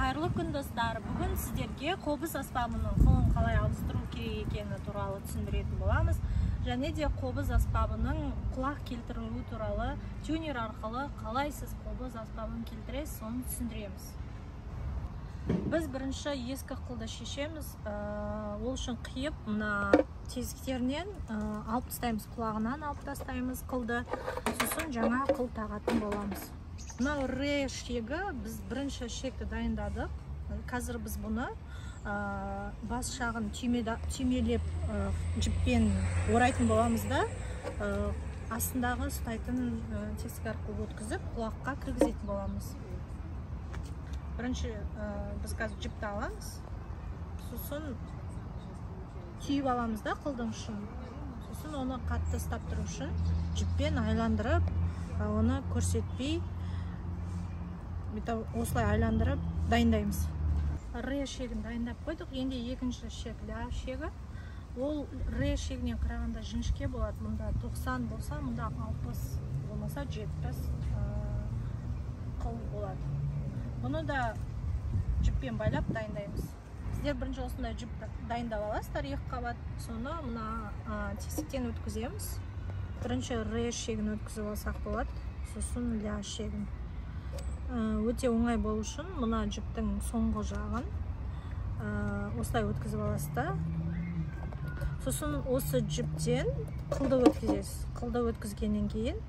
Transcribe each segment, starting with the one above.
Қайырлы күн, достар. Бүгін сіздерге қобыз аспабының қылын қалай ауыстыру керек екені туралы түсіндіретін боламыз. Және де қобыз аспабының құлақ келтірілуі туралы тюнер арқылы қалай сіз қобыз аспабын келтіресіз, соны түсіндіреміз. Біз бірінші ескі қылды шешеміз. Ол үшін қиып, мына тесіктерінен алып тастаймыз, құлағынан алып тастаймыз қылды. Сосын жаңа қыл тағатын боламыз. Мынау ре шегі, біз бірінші шекті дайындадық. Қазір біз бұны бас жағын түймелеп жіппен орайтын боламыз да, астындағы ұстайтын тесік арқылы өткізіп, құлаққа кіргізетін боламыз. Бірінші біз қазір жіпті аламыз, сосын түйіп аламыз да қылдың ұшын. Сосын оны қатты ұстап тұру үшін жіппен айландырып, оны көрсетпей осылай айландырып дайындаймыз. Ре шегін дайындап қойдық. Енді екінші шек ля шегі. Ол ре шегінен қарағанда жіңішке болады. Мұнда 90 болса, мұнда 60 болмаса 70 қыл болады. Бұны да жіппен байлап дайындаймыз. Сіздер бірінші осындай жіп дайындап аласыздар, екі қабат. Соны мына тесіктен өткіземіз. Бірінші ре шегін өткізіп алсақ болады, сосын ля шегін. Өте оңай болу үшін мына жіптің соңғы жағын осылай өткізіп аласыз да, сосын осы жіптен қылды өткізесіз. Қылды өткізгеннен кейін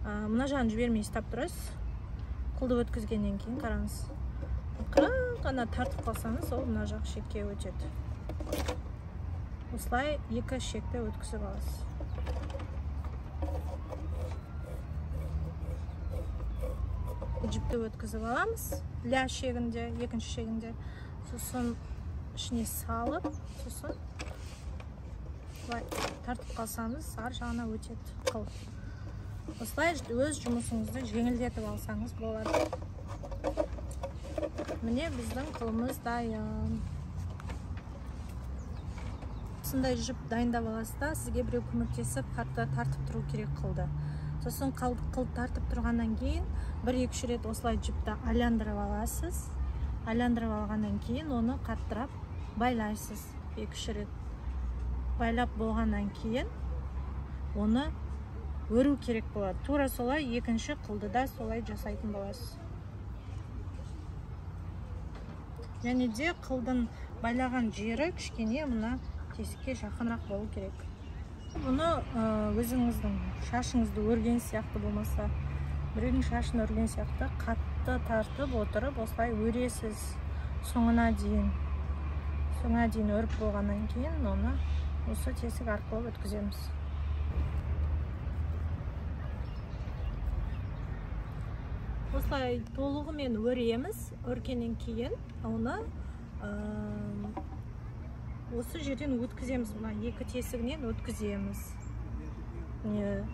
мына жағын жібермей ұстап тұрасыз. Қылды өткізгеннен кейін қараңыз, ақырын ғана тартып қалсаңыз, ол мына жақ шекке өтеді. Осылай екі шекті өткізіп аласыз. Жіпті өткізіп аламыз ля шегінде, екінші шегінде, сосын ішіне салып, сосын былай тартып қалсаңыз, ар жағына өтеді қыл. Осылай өз жұмысыңызды жеңілдетіп алсаңыз болады. Міне біздің қылымыз дайын. Осындай жіп дайындап аласыз да, сізге біреу көмектесіп қатты тартып тұру керек қылды. Сосын қыл тартып тұрғаннан кейін бір-екі рет осылай жіпті айландырып аласыз. Айландырып алғаннан кейін оны қаттырап байлайсыз. 2-3 рет байлап болғаннан кейін оны өру керек болады. Тура солай екінші қылды да солай жасайтын боласыз. Және де қылдың байлаған жері кішкене мына тесікке жақынырақ болу керек. Бұны өзіңіздің шашыңызды өрген сияқты болмаса, біреудің шашын өрген сияқты қатты тартып отырып осылай өресіз соңына дейін. Соңына дейін өріп болғаннан кейін оны осы тесік арқылы өткіземіз. Осылай толығымен өреміз. Өргеннен кейін оны осы жерден өткіземіз, мына екі тесігінен өткіземіз. Міне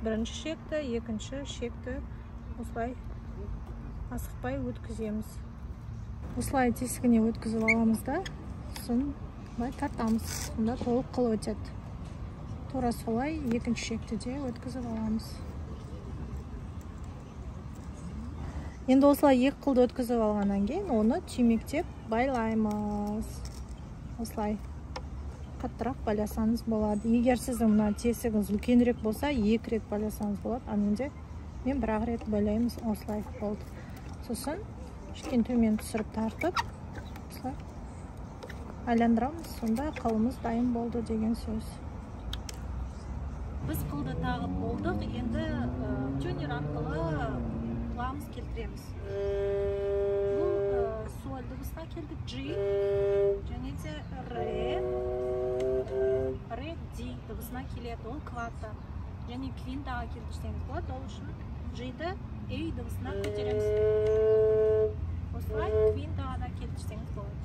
бірінші шекті, екінші шекті осылай асықпай өткіземіз. Осылай тесігіне өткізіп аламыз да, сосын былай тартамыз. Сонда толық қыл өтеді. Тура солай екінші шекті де өткізіп аламыз. Енді осылай екі қылды өткізіп алғаннан кейін оны түймектеп байлаймыз. Осылай қаттырақ байласаңыз болады. Егер сіздің мына тесігіңіз үлкенірек болса, екі рет байласаңыз болады. А менде мен бір-ақ рет байлаймыз, осылай болды. Сосын кішкене төмен түсіріп тартып, осылай айландырамыз. Сонда қылымыз дайын болды деген сөз. Біз қылды тағып болдық. Енді тюнер арқылы құлағымыз келтіреміз. Бұл соль дыбысына келдік, G және де ре, ре, D дыбысына келеді, ол кварта. Және квинтаға келтірсеңіз болады, ол үшін G-ді A дыбысына көтереміз. Осылай квинтаға да келтірсеңіз болады.